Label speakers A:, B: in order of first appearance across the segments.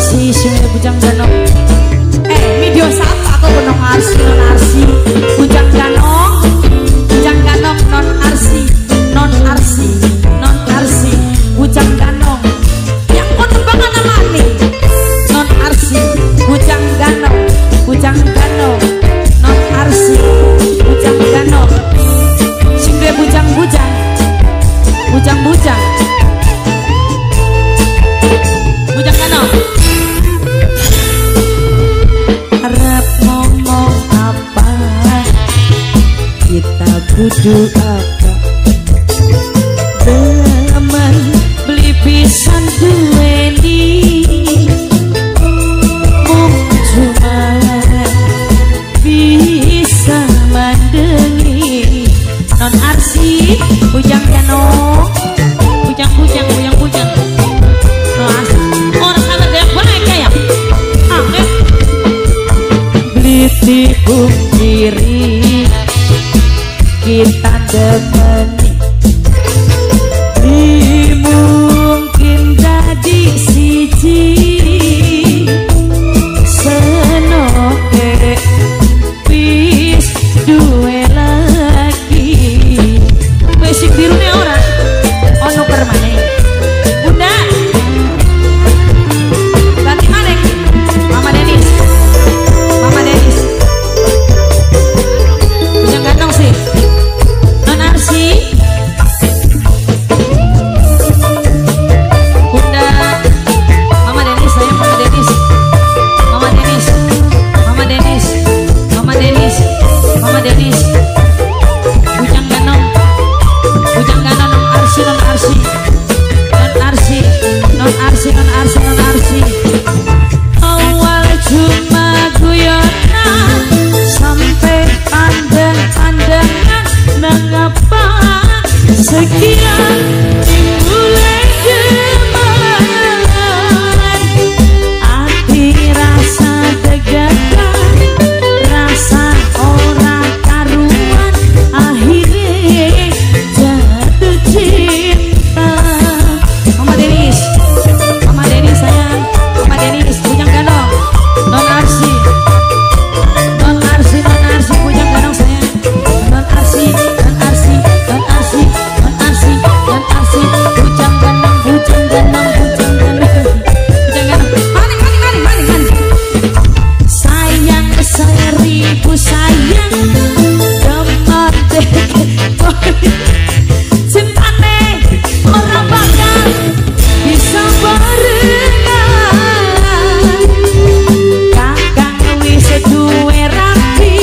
A: Arsi sing Bujang Ganong. Video sapa aku non Arsi, non Arsi. Bujang Ganong, Bujang Ganong non Arsi, non Arsi, non Arsi, Bujang Ganong. Yang kono banget namane. Non Arsi, Bujang Ganong, Bujang Ganong, non Arsi, Bujang Ganong. Sing duwe bujang-bujang. Bujang-bujang. Bujang Ganong. Arep ngomong apa? Kita kudu apa? Demen beli pisan duweni. Mung cuma bisa mandengi. Non Arsi, Bujang Ganong. Bujang-bujang, bujang-bujang. Non Arsi. Orang sabar banyak banget ya. Aneh. Beli dipungkiri kita demeni. Beli mungkin dadi siji. Senoke wis duwe lagi. Wis sing birune ora ono permane. Bunda ganti maneh. Mama Denis, Mama Denis. Bujang Ganong sih. Non Arsi. Bunda Mama Denis, saya Mama Denis. Mama Denis, Mama Denis, Mama Denis, Mama Denis. Bujang Ganong, Bujang Ganong non Arsi, non Arsi, non Arsi, non Arsi, non Arsi, non Arsi. Awal cuma guyonan sampai pandang-pandangan. Mengapa sekian timbul deman? Hati rasa degakan, rasa ora karuan, akhirnya jatuh cinta. Mama Denis, Mama Denis sayang, Mama Denis, Bujang Ganong, non Arsi, non Arsi, non Arsi, Bujang Ganong sayang, non Arsi, non Arsi, non Arsi, non Arsi, non Arsi, Bujang Ganong, Bujang Ganong, Bujang Ganong, Bujang Ganong. Maning, maning, maning, maning, maning. Sayang seribu sayang, demen cintane ora bakal bisa barengan. Kakang wis duwe rapi,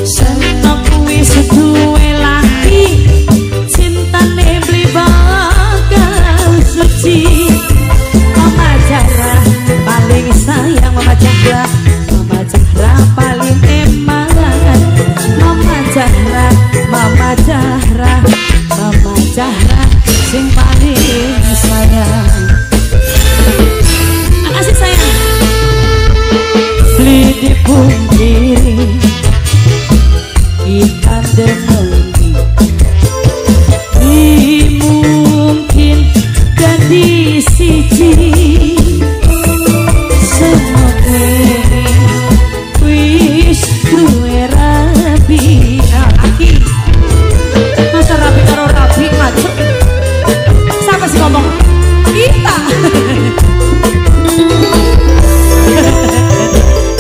A: senok wis duwe laki, cintane beli bakal suci. Mama Zahra paling sayang, Mama Zahra, Mama Zahra paling eman. Mama Zahra, Mama Zahra, Mama Zahra sing paling sayang. Makasih sayang. Beli dipungkiri kita demeni. Beli mungkin dadi siji. Semoga wis duwe rabi. Aki masa rabi karo rabi ngacep. Siapa sih ngomong? Kita.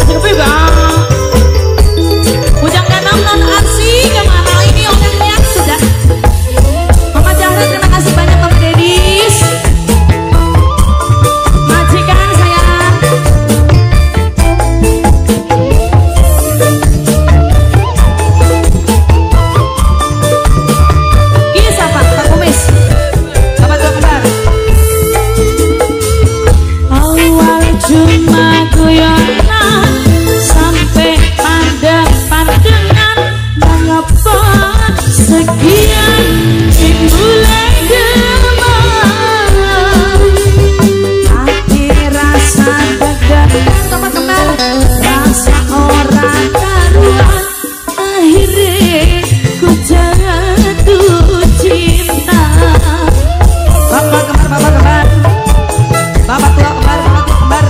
A: Tapi bang, Bujang Ganong non Arsi kemana ini orangnya sudah. Mama Zahra terima kasih banyak, Mama Denis. Majikan sayang. Ini siapa? Pak Kumis, Bapak Tua Kembar. Awal cuma guyonan sampai pandang-pandangan. Mengapa sekian timbul deman? Hati rasa degan, Bapak Kembar, rasa ora karuan, akhirnya ku jatuh cinta. Bapak Kembar, Bapak Kembar, Bapak Tua Kembar, Bapak Tua Kembar.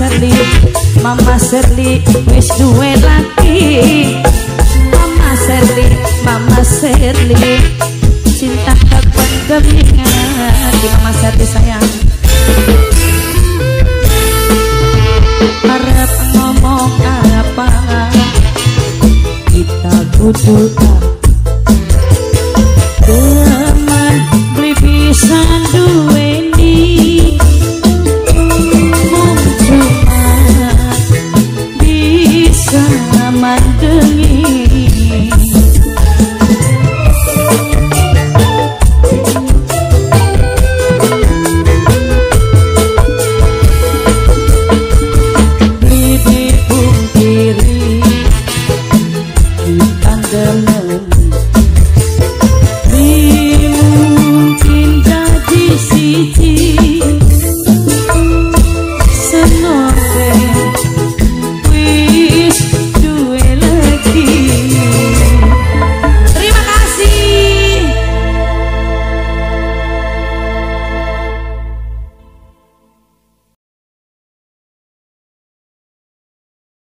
A: Serli, Mama Serli wis duwe laki. Mama Serli, Mama Serli cinta kependem ning ati. Mama Serli sayang. Arep ngomong apa kita kudu teman beli bisa duweni mung cuma bisa mandengi.